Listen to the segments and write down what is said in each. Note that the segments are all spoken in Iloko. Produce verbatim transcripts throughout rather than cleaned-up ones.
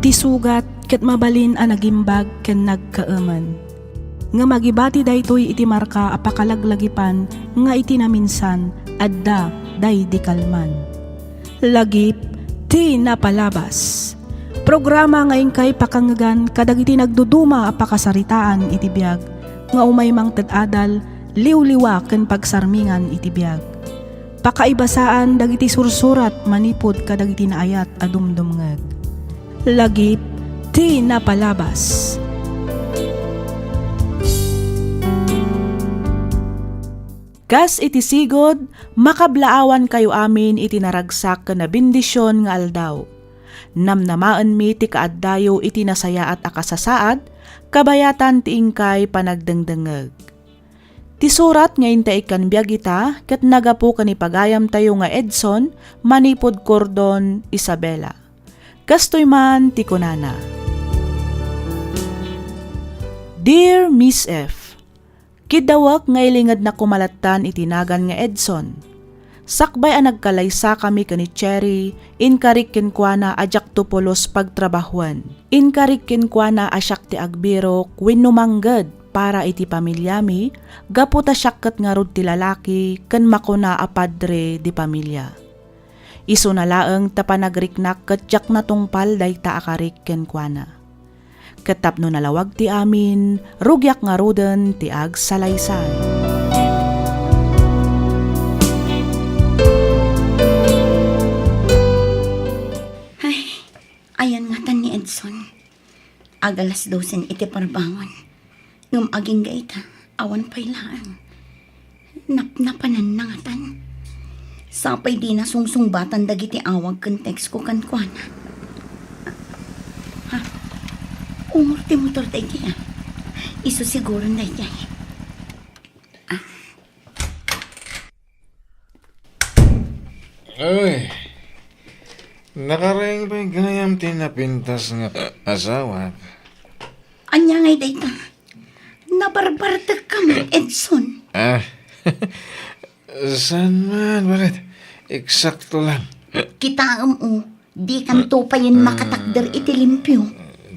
Ti sugat ket mabalin a nagimbag ken nagkaemen. Ngem agibati daytoy iti marka a pakalaglagipan nga iti naminsan, adda daydi kalman. Lagip ti napalabas. Programa nga inkay pakangngegan kadagiti nagduduma a pakasaritaan iti biag nga umay mangted adal, liwliwa ken pagsarmingan iti biag. Pakaibasaan dagiti sursurat manipud kadagiti naayat a dumdumngeg. Lagip ti napalabas. Kas iti sigud, makablaawankayo amin iti naragsak ken nabendision nga aldaw. Namnamaenmi ti kaaddayo iti nasayaat a kasasaad, kabayatan ti inkay panagdengdengngeg. Ti surat nga intay ikkan biag ita ket nagapu ken ni pagayamtayo nga Edson manipud Cordon, Isabela. Kastoy man ti kunana, Dear Miss F, kiddawek nga ilingednak koma lattan iti nagan nga Edson. Sakbay a nagkalaysakami ken ni Cherry, inkarik kenkuana a diakto pulos pagtrabahoen. Inkarik kenkuana a siak ti agbirok wenno mangged para iti pamiliami, gapu ta siak ket ngarud ti lalaki ken makuna a padre de pamilya. Isuna laeng ta panagriknak ket diak natungpal dayta a karik kenkuana. Ket tapno nalawag ti amin, rugiak ngaruden ti agsalaysay. Ay, ayan ngatan ni Edson. Agalas dosen iti parbangon. Ngem agingga ita, awan pay laeng. Napnapananna ngatan. Sapay dina sungsungbatan dagiti awag ken text ko kenkuana. Ha? Umor ti motor daydi, ah. Isu siguron daydi. Uy, nakareng pay gayam ti napintas nga asawak. Ania ngay dayta? Nabarbartek ka met, Edson. Ah, saan man? Bakit? Eksakto lang. Kitaem, o, dikanto payen makatakder iti limpio.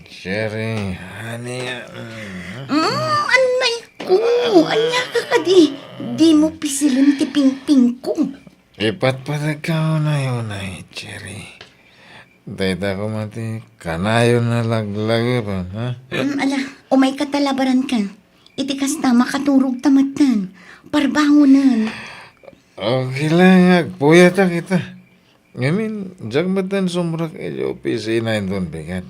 Cherry, honey, ah, mm. Mm, anay ko. Ania ka kadi? Di mo pisilen ti pingpingko. Ipatpateg ka unay-unay, Cherry. Dayta koma ti kanayon a laglagipen, ha? Mm, ala, umay ka ta labaran ka. Iti kasta, makaturog ta metten. Parbangonen. Okay lang, agpuyatak ita. Ngamin, diak metten sumrek iti opisina inton bigat.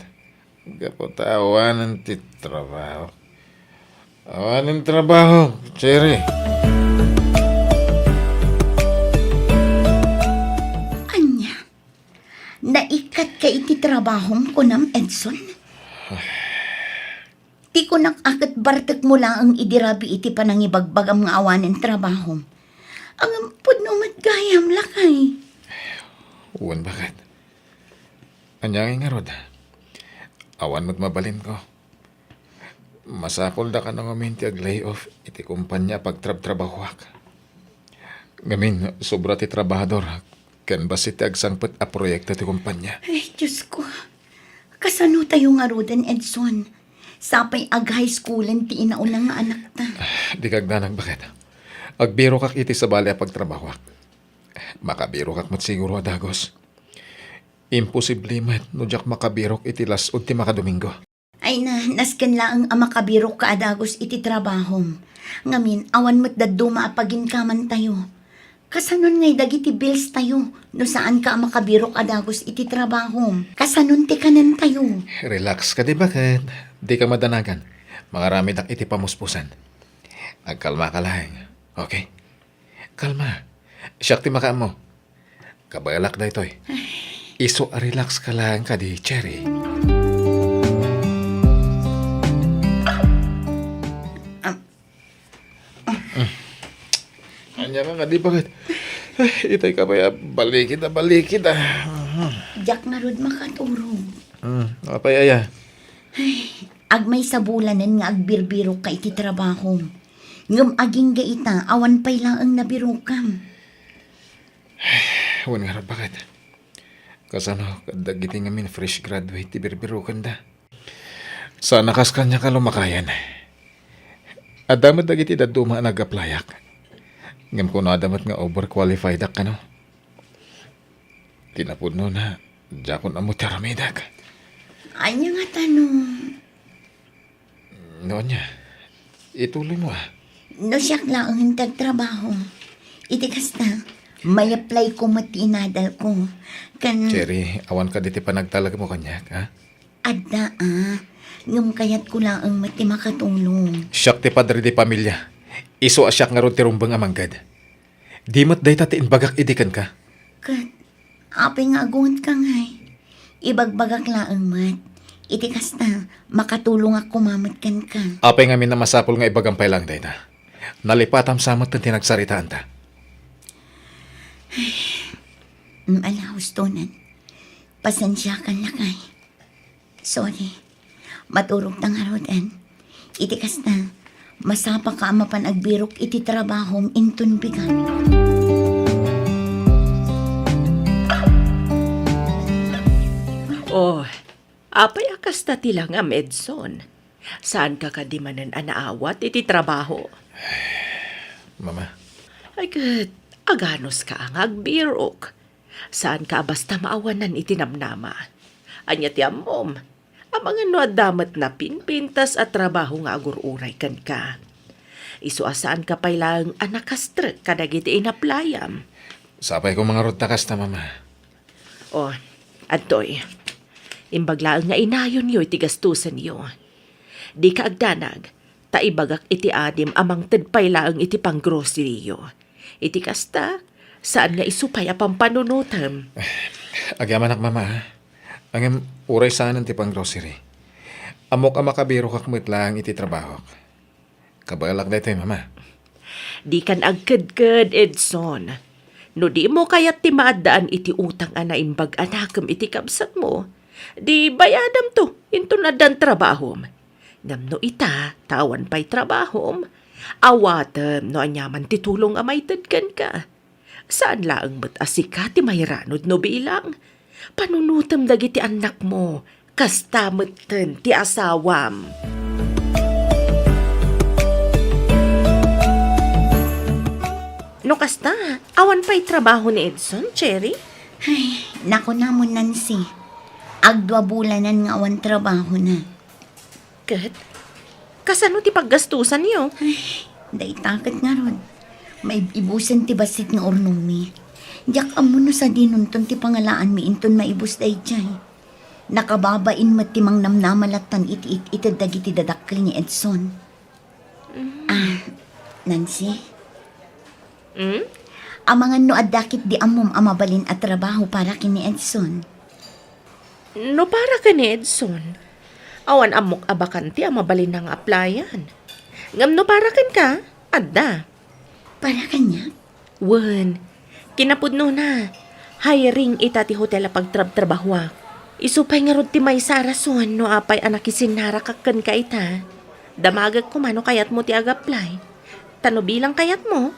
Gapu ta awanen ti trabaho. Awanen trabaho, Cherry. Ania? Naikkat ka iti trabahom, kunam, Edson? Ti kunak a ket bartekmo laeng idi rabii iti panangibagbagam nga awanen trabahom. Ngem pudno met gayam, lakay. Wen, baket. Ania ngay ngarud? Awan met mabalinko. Masapul da kano ngamin ti ag-layoff iti kompania a pagtrabtrabahoak. Ngamin, sobra ti trabahador ken bassit ti agsangpet a proyekto ti kompania. Ay, Diosko. Kasano tayo ngaruden, Edson? Sapay ag-high schoolen ti inauna nga anakta. Dika agdanag, baket. Agbirokak iti sabali a pagtrabahoak. Makabirokak met siguro a dagus. Imposible met no diak makabirok iti las-ud ti makadomingo. Ay na, nasken laeng a makabirok ka a dagus iti trabahom. Ngamin, awan met dadduma a paginkaman tayo. Kasanon ngay dagiti bills tayo no saan ka a makabirok a dagus iti trabahom? Kasanon ti kanen tayo? Relax ka, di baket? Di ka madanagan. Mangaramidak iti pamuspusan. Agkalma ka laeng. Okay? Kalma. Siak ti makaammo. Kabaelak daytoy. Isu a relax ka lang kadi, Cherry. Am. Ania ka kadi, baket? Ay, itay ka pay a balikid a balikid, ah. Diak ngarud makaturog. Hmm, apay aya? Ay, agmaysa bulanen nga agbirbirok ka iti trabahom. Ngem agingga ita, awan pay laeng nabirokam. Wen ngarud, baket? Kasano kadagiti ngamin fresh graduate ti birbirokenda? Saan a kas kaniak a lumakayen. Adda met dagiti dadduma a nag-applyak. Ngem kunada met nga overqualified-ak kano. Ti napudnona, diakon ammo ti aramidek. Ania ngata no? No ania, ituloy mo, a. No siak laeng ti agtrabaho, iti kasta, may-apply ko met ti inadal ko. Kan Cherry, awan kadi ti panagtalek mo kaniak, a? Adda, a. Ngem kayatko laeng met ti makatulong. Siak ti padre di pamilia. Isu a siak ngarud ti rumbeng a mangged. Di met dayta ti imbagak idi kenka. Ket, apay nga agungetka ngay? Ibagbagak laeng met. Iti kasta, makatulongak koma met kenka. Apay ngamin a masapul nga ibagam pay laeng dayta? Nalipatam sa met ti nagsaritaanta. Mm, ala, hustonan. Pasensiakan, lakay. Sorry. Maturogta ngaruden. Iti kasta, masapaka a mapan agbirok iti trabahom inton bigat. Oh, apay a kasta ti langam, Edson? Saanka kadi manen a naawat iti trabaho? Mama. Ay ket, aganuska a nga agbirok. Saanka a basta maawanan iti namnama. Ania ti ammom? Amangan no adda met napinpintas a trabaho nga agur-uray kenka. Isu a saanka pay laeng a nakastrek kadagiti inaplayam. Sapay koma ngarud ta kasta, Mama. O, adtoy. Imbag laeng nga inayonyo iti gastusenyo. Dika agdanag, ta ibagak iti adim a mangted pay laeng iti panggroceryyo. Iti kasta, saan nga isu pay a pampanunotem. Agyamanak, Mama, a. Ngem uray saanen ti panggrocery, ammok a makabirokak met laeng iti trabahok. Kabaelak daytoy, Mama. Dikan agkedked, Edson. No dimo kayat ti maaddaan iti utang a naimbag a nakem iti kabsatmo, di bayadamto inton addan trabahom. Ngem no ita, ta awan pay trabahom, awatem no aniaman ti tulong a maited kenka. Saan laeng met a sika ti mairanud no bilang. Panunotem dagiti annakmo, kasta metten ti asawam. No kasta, awan pay trabaho ni Edson, Cherry? Ay, nakunamon, Nancy. Agdua bulanen nga awan trabahona. Ket, kasano ti paggastusanyo? Ay, dayta ket ngarud. Maib-ibusen ti bassit nga urnongmi. Diak ammo no sadinonton ti pangalaanmi inton maibus daydiay. Nakababain met ti mangnamnama lattan iti it-ited dagiti dadakkel ni Edson. Mm. Ah, Nancy? Mm? Amangan no adda ketdi ammom a mabalin a trabaho para ken ni Edson. No para ken ni Edson, awan ammok a bakante a mabalinna nga applyan. Ngem no para kenka, adda. Para kaniak? Wen, kinapudnona, hiring ita ti hotel a pagtrabtrabahoak. Isu pay ngarud ti maysa a rason no apay a nakisinnarakak kenka ita. Damagek koma no kayatmo ti ag-apply. Ta no bilang kayatmo,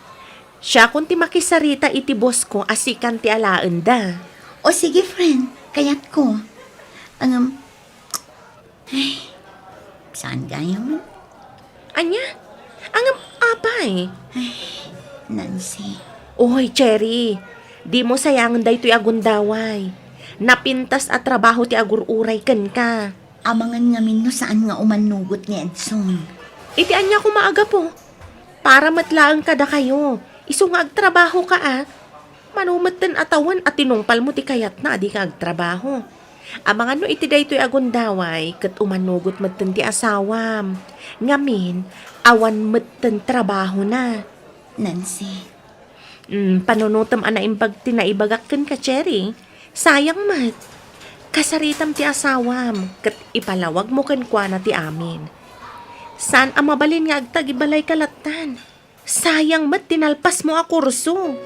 siakon ti makisarita iti boss ko a sikan ti alaenda. O sige, friend, kayatko. Ngem, ay, saan gayam? Ania? Ngem, apay? Ay, Nancy. Oy, Cherry, dimo sayangen daytoy a gundaway. Napintas a trabaho ti agur-uray kenka. Amangan ngamin no saan nga umannugot ni Edson. Iti ania koma a gapu? Para met laeng kadakayo. Isu nga agtrabahoka a. Mano metten a tawen a tinungpalmo ti kayatna a dika agtrabaho. Amangan no iti daytoy a gundaway ket umannugot metten ti asawam. Ngamin, awan metten trabahona. Nancy. Mm, panunotem a naimbag ti naibagak kenka, Cherry. Sayang met. Kasaritam ti asawam, ket ipalawagmo kenkuana ti amin. Saan a mabalin nga agtagibalayka lattan. Sayang met ti nalpasmo a kurso.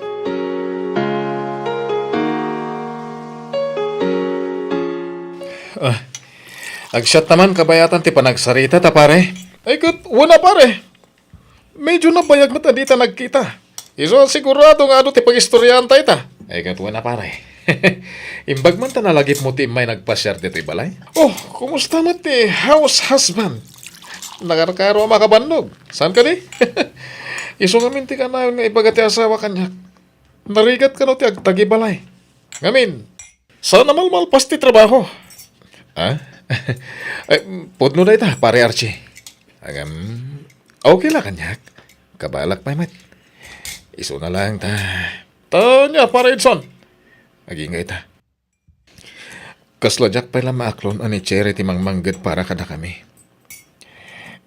Ah, agsiat ta man kabayatan ti panagsarita ta, pare. Ay, ket, wen a, pare. Medyo nabayag met a dita nagkita. Isu a sigurado nga adu ti pagistoriaanta ita. Ay, ket wen a, pare. Imbag man ta nalagipmo ti immay nagpasiar ditoy balay? Oh, kumusta met ti house husband? Nakarkaro a makabannog. Saan kadi? Isu ngamin ti kanayon nga ibaga ti asawa kaniak. Narigat kano ti agtagibalay. Ngamin, saan a malmalpas ti trabaho? Ah? Eh, pudno dayta, Pare Archie. Agam, okay la kaniak. Kabaelak pay met. Isuna laeng ta. Ta ania, Pare Edson? Agingga ita. Kasla diak pay la maaklon a ni Cherry ti mangmangged para kadakami.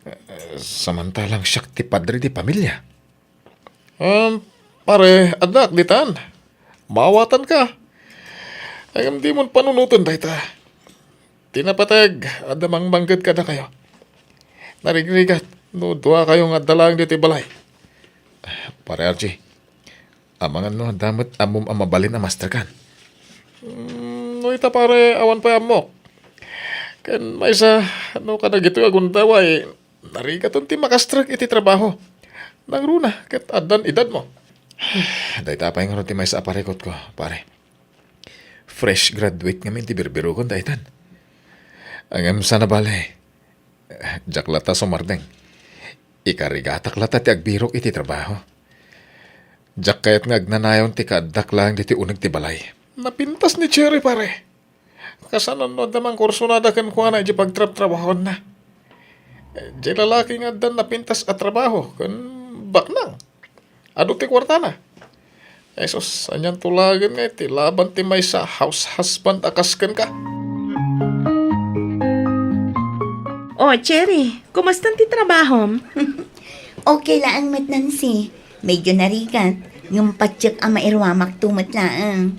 Eh, samantalang siak ti padre ti pamilia. Um, pare, addak ditan. Maawatanka. Ay, ngem dimon panunoten dayta. Ti napateg, adda mangmangged kadakayo. Narigrigat, no duakayo nga adda laeng ditoy balay. Pare Archie, amangan no adda met ammom a mabalin a masterkan. Mm, no ita pare, awan pay ammok. Ken maysa, no kadagitoy a gundaway, narigaton ti makastrek iti trabaho. Nangruna ket addan edadmo. Dayta pay ngarud ti maysa a parikutko, pare. Fresh graduate ngamin ti birbirokon daytan. Ngem saan a bale, diak latta sumardeng. Ikarigatak latta ti agbirok iti trabaho. Diak kayat nga agnanayon ti kaaddak laeng ditoy uneg ti balay. Napintas ni Cherry, pare. Kasano no adda mangkursunada kenkuana idiay pagtrabtrabahoanna? Diay lalaki nga addan napintas a trabaho ken baknang. Adu ti kuartana. Jesus, anian to laeng nga iti laban ti maysa a house husband a kas kenka? Oh, Cherry, kumusta ti trabahom? Okay laeng met, Nancy. Medyo narigat, ngem patiek a mairuamakto met laeng.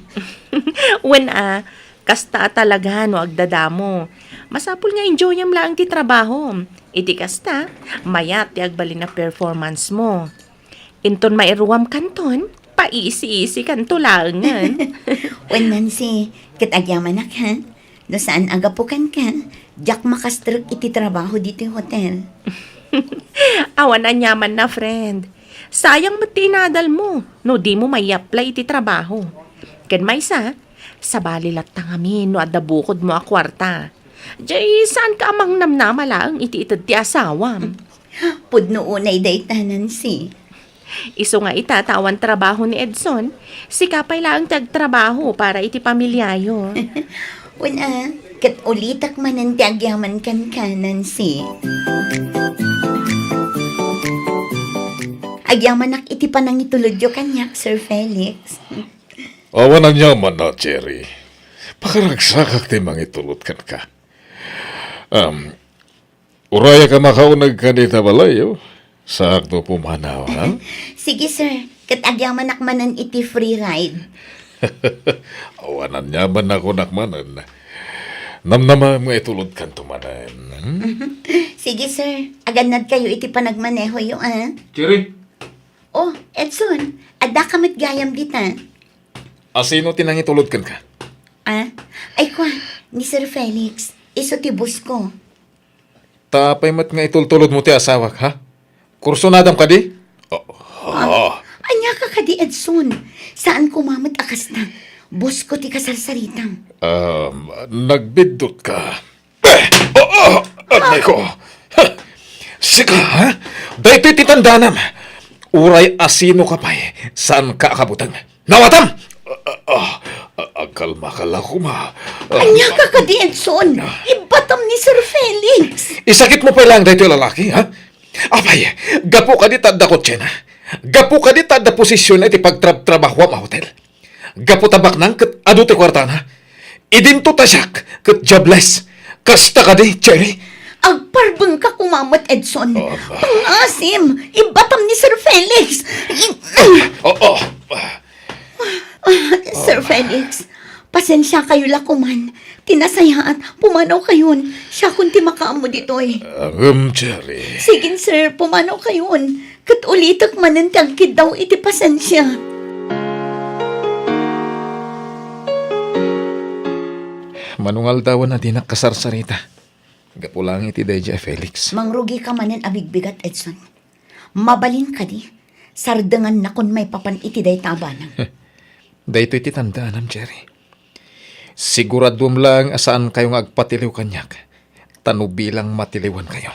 Wen a, kasta a talaga no agdadamo. Masapul nga enjoyam laeng ti trabahom. Iti kasta, mayat ti agbalin a performance mo. Inton mairuam kanton, paisi-isi kanto laengen. Wen, Nancy, ket agyamanak, ha? No saan a gapu kenka, diak makastrek iti trabaho ditoy hotel. Awan aniamanna, friend. Sayang met ti inadal mo no di mo mai-apply iti trabaho. Ken maysa, sabali latta ngamin no adda bukodmo a kuarta. Jay, saanka a mangnamnama laeng iti ited ti asawam? Pudno unay dayta, Nancy. Isu nga ita ta awan trabaho ni Edson, sika pay laeng ti agtrabaho para iti pamiliayo. Wen a, ket ulitek manen ti agyaman kenka, Nancy. Agyamanak iti panangitulodyo kaniak, Sir Felix. Awan aniamanna, Cherry. Pakaragsakak ti mangitulod kenka. Um, Urayak a makauneg ka dita balay, oh. Sakto pumanaw, ha? Sige, sir. Ket agyamanak manen iti free ride. Awan aniamanna kunak manen. Namnamaem nga itulodkanto manen, hmm? Sige, sir. Agannadkayo iti panagmanehoyo, ah. Cherry! Oh, Edson, addaka met gayam dita. Asino ti nangitulod kenka? Ah? Ay, kua, ni Sir Felix. Isu ti boss ko. Ta apay met nga itultulodmo ti asawak, ha? Kursunadam kadi? Oh, ah, oh. Ania ka kadi, Edson? Saan koma met a kasta. Boss ko ti kasarsaritam. Um, nagbiddutka. Eh, oh, oh, anay ko. Ha! Sika, ha? Daytoy ti tandanam. Uray asino ka pay, saan ka a kabuteng. Nawatam! Ah, ah, ah, agkalma ka la koma. Ah, ania ka kadi, Edson? Ibbatam ni Sir Felix. Isakit mo pay lang daytoy lalaki, ha? Apay, gapu kadi ta adda kotsena. Gapu kadi ta adda posisyon iti pagtrabtrabahoam a hotel. Gapu ta baknang ket adu ti kuartana. Idinto ta siak ket jobless. Kasta kadi, Cherry? Agparbeng ka koma met, Edson. Oh, ba- Pangasim! Ibbatam ni Sir Felix! I- Oh, oh. Ah, Sir Felix, pasensiakayo la koman. Ti nasayaat, pumanawkayon. Siakon ti makaammo ditoy. Ngem, Cherry. Sige, sir, pumanawkayon. Ket ulitek manen ti agkiddaw iti pasensia. Mano nga aldawen a dinak kasarsarita. Gapu laeng iti daydiay a Felix. Mangrugi ka manen a bigbigat, Edson. Mabalin kadi, sardengannakon maipapan iti dayta a banag. Daytoy ti tandaanam, Cherry. Siguraduem laeng a saankayo nga agpatiliw kaniak, ta no bilang matiliwankayo,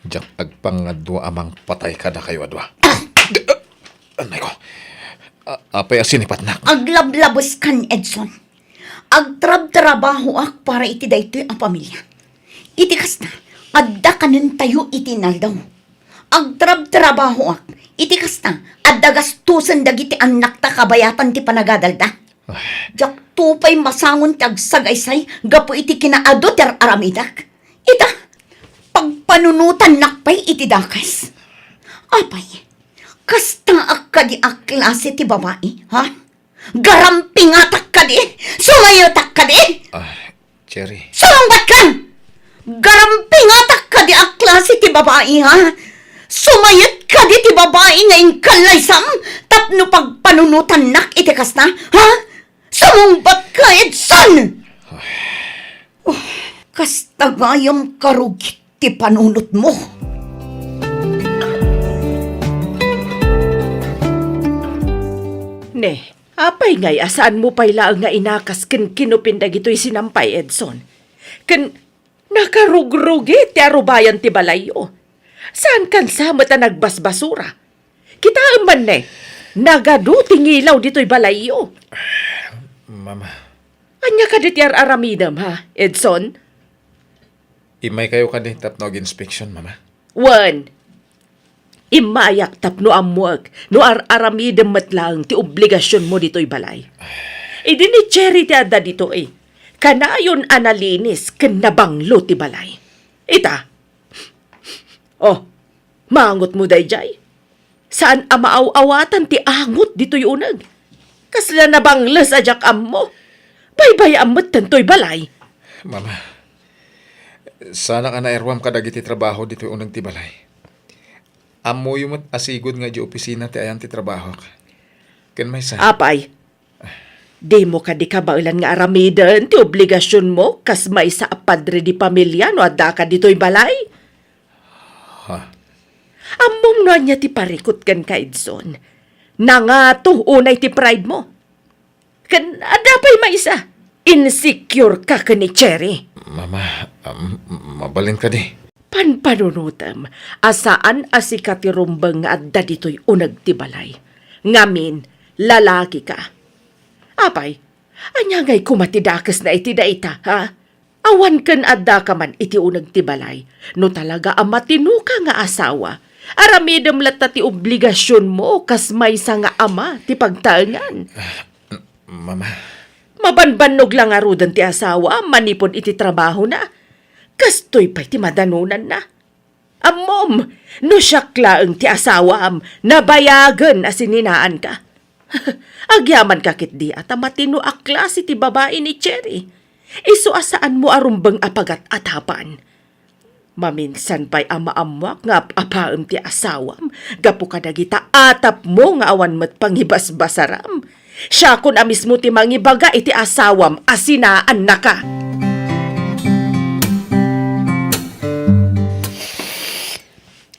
diak agpangadua a mangpatay kadakayo a dua. Anay ko. A-, apay a sinipatnak? Aglablabeskan, Edson. Agtrabtrabahoak para iti daytoy a pamilia. Iti kasta, adda kanentayo iti inaldaw. Agtrabtrabahoak. Iti kasta, adda gastusen dagiti annakta kabayatan ti panagadalda. Ay. Diakto pay masangon ti agsagaysay gapu iti kinaadu ti ar-aramidek. Ita, pagpanunotannak pay iti dakes. Apay, kastaak kadi a klase ti babai, ha? Garampingatak kadi? Sumayetak kadi? Ah, Cherry. Sumungbat ka! Garampingatak kadi a klase ti babai, ha? Sumayet kadi ti babai nga inkallaysam tapno pagpanunotannak iti kasta, ha? Sumungbat ka, Edson! Oh, kasta gayam karugit ti panunotmo. Ne, apay ngay a saanmo pay laeng nga inakas ken kinupin dagitoy sinampay, Edson? Ken nakarugrugi ti arubayan ti balayyo. Saankan sa met a nagbasbasura. Kitaem man ne, nagadu ti ngilaw ditoy balayyo. Mama. Ania kadi ti ar-aramidem, ha, Edson? Immaykayo kadi tapno aginspeksiyon, Mama? Wen, immayak tapno ammoek no ar-aramidem met laeng ti obligasionmo ditoy balay. Idi ni Cherry ti adda ditoy, kanayon a nalinis ken nabanglo ti balay. Ita. Oh, maangotmo daydiay? Saan a maaw-awatan ti angot ditoy uneg. Kasla nabangles a diak ammo. Baybay-am metten toy balay. Mama, saanak a nairuam kadagiti trabaho ditoy uneg ti balay. Ammoyo met a sigud nga idiay opisina ti ayan ti trabahok. Ken maysa. Apay, dimo kadi kabaelan nga aramiden ti obligasionmo kas maysa a padre di pamilia no addaka ditoy balay? Ha? Ammom no ania ti parikut kenka, Edson? Nangato unay ti pride mo. Ken adda pay maysa, insecure ka ken ni Cherry. Mama, um, mabalin kadi? Panpanunotem a saan a sika ti rumbeng nga adda ditoy uneg ti balay. Ngamin, lalaki ka. Apay, ania ngay koma ti dakesna iti dayta, ha? Awan ken addaka man iti uneg ti balay. No talaga a matinoka nga asawa, aramidem latta ti obligasionmo kas maysa nga ama ti pagtaengan. Mama. Mabanbannog la ngaruden ti asawam manipud iti trabahona. Kastoy pay ti madanonanna. Ammom, no siak laeng ti asawam, nabayagen a sininaanka. Agyamanka ketdi a ta matino a klase ti babai ni Cherry. Isu a saanmo a rumbeng a pagat-atapan. Maminsan pay a maammoak nga ap-apaem ti asawam gapu kadagita atapmo nga awan met pangibasbasaram. Siakon a mismo ti mangibaga iti asawam a sinaannaka.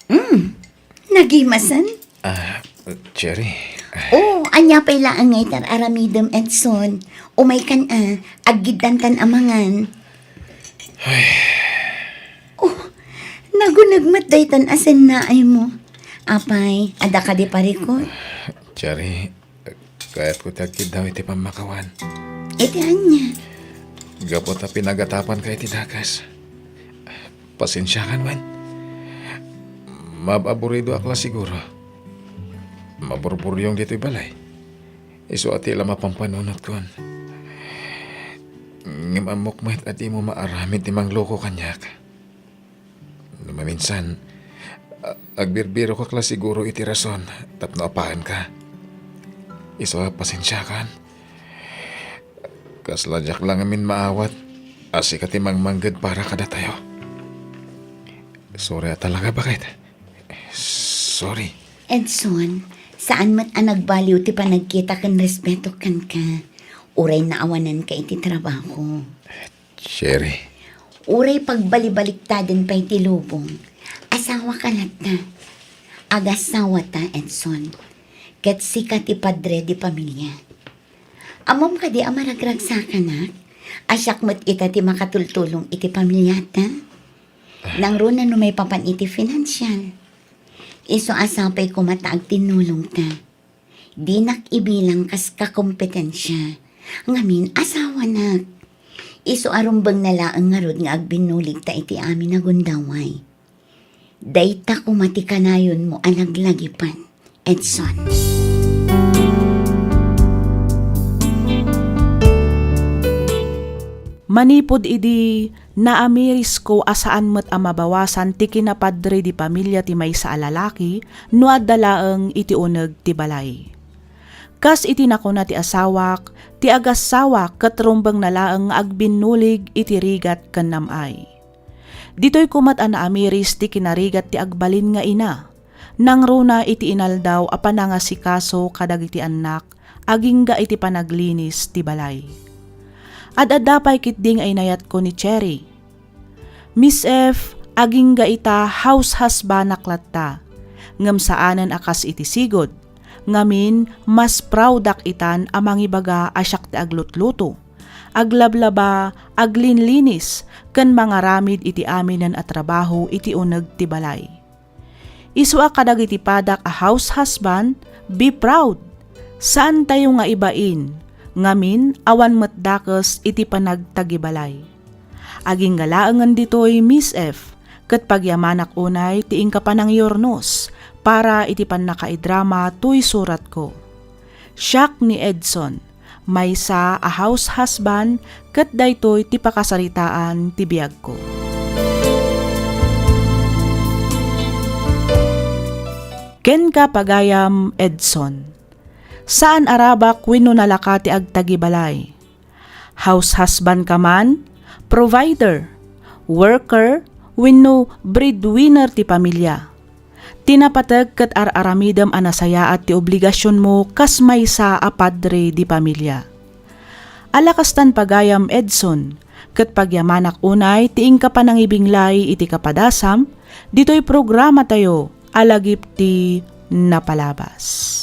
Mm, nagimasen? Ah, Cherry. Oh, ania pay laeng nga itar aramidem, Edson? Umaykan a, aggiddantan a mangan. Ay. Oh, naguneg met daytan a sennaaymo. Apay, adda kadi parikut? Cherry, kayatko ti agkiddaw iti pammakawan. Iti ania? Gapu ta pinagatapanka iti dakes. Pasensiakan wen. Maab-aburidoak la siguro. Maburburyong ditoy balay. Isu a ti la mapampanunot kon. Ngem ammok met a dimo maaramid ti mangloko kaniak. No maminsan, a-, agbirbirokak la siguro iti rason tapno apaanka. Isu a pasensiakan. Kasla diak la ngamin maawat a sika ti mangmangged para kadatayo. Sorry a talaga, baket. Sorry. Edson, saan met a nagbaliw ti panagkita ken respeto kenka, uray naawananka iti trabaho. Cherry. Uray pagbalibaliktaden pay ti lubong. Asawaka latta. Agasawata, Edson. Ket sika ti padre di pamilia. Ammom kadi a maragragsakanak? A siak met ita ti makatultulong iti pamiliata? Nangruna no maipapan iti finansial. Isu a sapay koma ta agtinnulongta. Dinak ibilang kas kakompetensia. Ngamin, asawanak. Isu a rumbengna laeng ngarud nga agbinnuligta iti amin a gundaway. Dayta koma ti kanayonmo a laglagipen, Edson. Manipud idi, naamirisko a saan met a mabawasan ti kinapadre di pamilia ti maysa a lalaki no adda laeng iti uneg ti balay. Kas iti nakuna ti asawak, ti agassawa ket rumbengna laeng nga agbinnulig iti rigat ken nam-ay. Ditoy koma met a naamiris ti kinarigat ti agbalin nga ina, nangruna iti inaldaw a panangasikaso kadagiti annak, agingga iti panaglinis ti balay. Ad-adda pay ketdi nga inayatko ni Cherry. Miss F, agingga ita house husband-ak latta, ngem saanen a kas iti sigud. Ngamin, mas proud-ak itan a mangibaga a siak ti aglutluto, aglablaba, aglinlinis, ken mangaramid iti aminen a trabaho iti uneg ti balay. Isu a kadagiti padak a house husband, be proud. Saantayo nga ibain, ngamin awan met dakes iti panagtagibalay. Agingga laengen ditoy, Miss F, ket pagyamanak unay ti inka panangyurnos para iti pannakaidrama toy suratko. Siak ni Edson, maysa a house husband, ket daytoy ti pakasaritaan ti biagko. Kenka, pagayam Edson, saan a rabak wenno nalaka ti agtagibalay. House husband ka man, provider, worker, wenno breadwinner ti pamilia. Ti napateg ket ar-aramidem a nasayaat ti obligasionmo kas maysa a padre di pamilia. Ala kastan, pagayam Edson, ket pagyamanak unay ti inka panangibinglay iti kapadasam ditoy programatayo a Lagip ti Napalabas.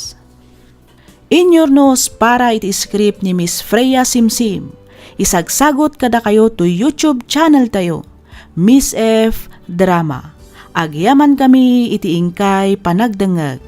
Inyurnos para iti script ni Miss Freya Simsim. Isagsagut kadakayo to YouTube channel tayo, Miss F Drama. Agyamankami iti inkay panagdengngeg.